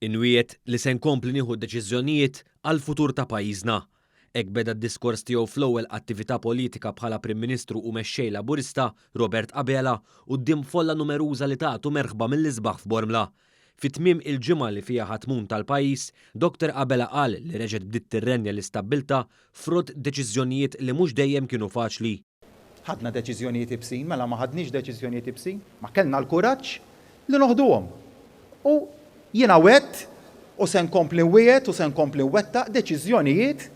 Inwiegħed li se nkompli nieħu deċiżjonijiet għall-futur ta' pajjiżna. Hekk beda d-diskors tiegħu fl-ewwel attività politika bħala Prim Ministru u Mexxej Laburista, Robert Abela, quddiem folla numeruża li tatu merħba mill-isbaħ f'Bormla. Fi tmiem il-ġimgħa li fiha ħa tmun tal-pajjiż, Dr Abela qal li reġgħet bdiet tirrenja l-istabbiltà frott deċiżjonijiet li mhux dejjem kienu faċli. Ħadna deċiżjonijiet ibsin, mela ma ħadniex deċiżjonijiet ibsin, ma kellna l-kuraġġ li noħduhom. U jiena wegħdt u se nkompli nwiegħed u se nkompli nwettaq deċiżjonijiet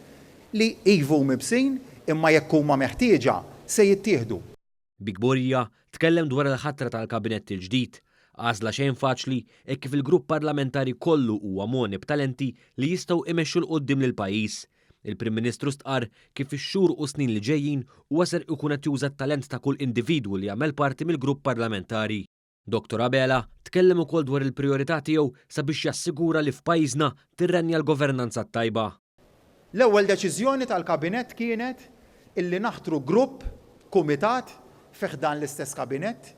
li iva huma ibsin imma jekk huma meħtieġa se jittieħdu. Bi kburija, tkellem dwar il-ħatra tal-Kabinett il-ġdid. Għażla xejn faċli hekk kif il-grupp parlamentari kollu huwa mogħni b'talenti li jistgħu imexxu 'l quddiem lill-pajjiż. Il-Prim Ministru stqarr kif fix-xhur u snin li ġejjin huwa ser ikun qed juża t-talent ta' kull individwu li jagħmel parti mill-grupp parlamentari. Dottor Abela tkellem ukoll dwar il-prijorità tiegħu sabiex jassigura li f'pajjiżna tirrenja l-governanza t-tajba. L-ewwel deċiżjoni tal-Kabinett kienet illi naħtru grupp, kumitat, fi ħdan l-istess Kabinett,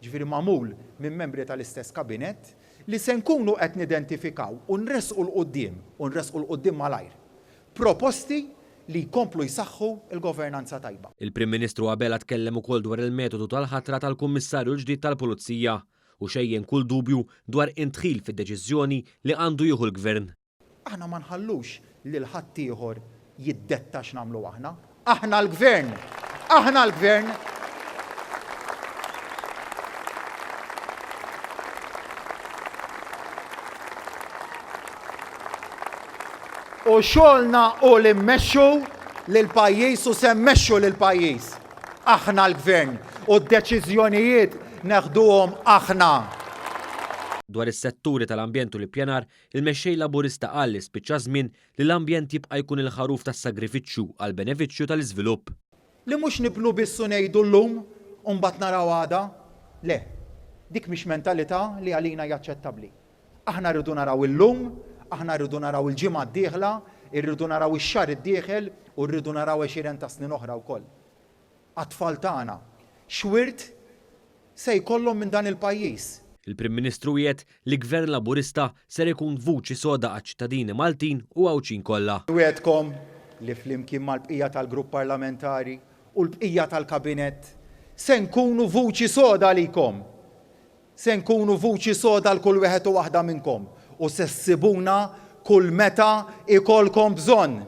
ġifieri magħmul minn membri tal-istess Kabinett, li se nkunu qed nidentifikaw u nressqu 'l quddiem, u nressqu 'l quddiem malajr, proposti li jkomplu jsaħħu l-governanza tajba. Il-Prim Ministru Abela tkellem ukoll dwar il-metodu tal-ħatra tal-Kummissarju l-ġdid tal-Pulizija u xejjen kull dubju dwar indħil fid-deċiżjoni li għandu jieħu l-Gvern. Aħna ma nħallux lil ħaddieħor jiddetta x'nagħmlu aħna. Aħna l-Gvern! Aħna l-Gvern! U xogħolna hu li mmexxu lill-pajjiż u se mmexxu lill-pajjiż. Aħna l-Gvern u d-deċiżjonijiet neħduhom aħna. Dwar is-setturi tal-ambjent u l-ippjanar, Il-Mexxej Laburista qal li spiċċa ż-żmien li l-ambjent jibqa' jkun il-ħaruf tas-sagrifiċċju għall-benefiċċju tal-iżvilupp. Li mhux nibnu biss u ngħidu llum u mbagħad naraw għada. Le. Dik mhix mentalità li għalina hija aċċettabbli. Aħna rridu naraw illum, aħna rridu naraw il-ġimgħa d-dieħla, irridu naraw ix-xahar id-dieħel u rridu naraw għexieren ta' snin oħra wkoll. Għat-tfal tagħna. X'wirt se jkollhom minn dan il-pajjiż? Il-Prim Ministru wiegħed li Gvern Laburista ser ikun vuċi soda għaċ-ċittadini Maltin u Għawdxin kollha. Nwiegħedkom li flimkien mal-bqija tal-Grupp Parlamentari u l-bqija tal-Kabinett se nkunu vuċi soda għalikom. Se nkunu vuċi soda għal kull wieħed u waħda minnkom u se ssibuna kull meta jkollkom bżonn.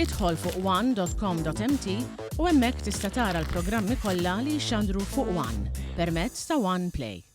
Idħol fuq one.com.mt u hemmhekk tista' tara l-programmi kollha li jixxandru fuq One permezz ta' One Play.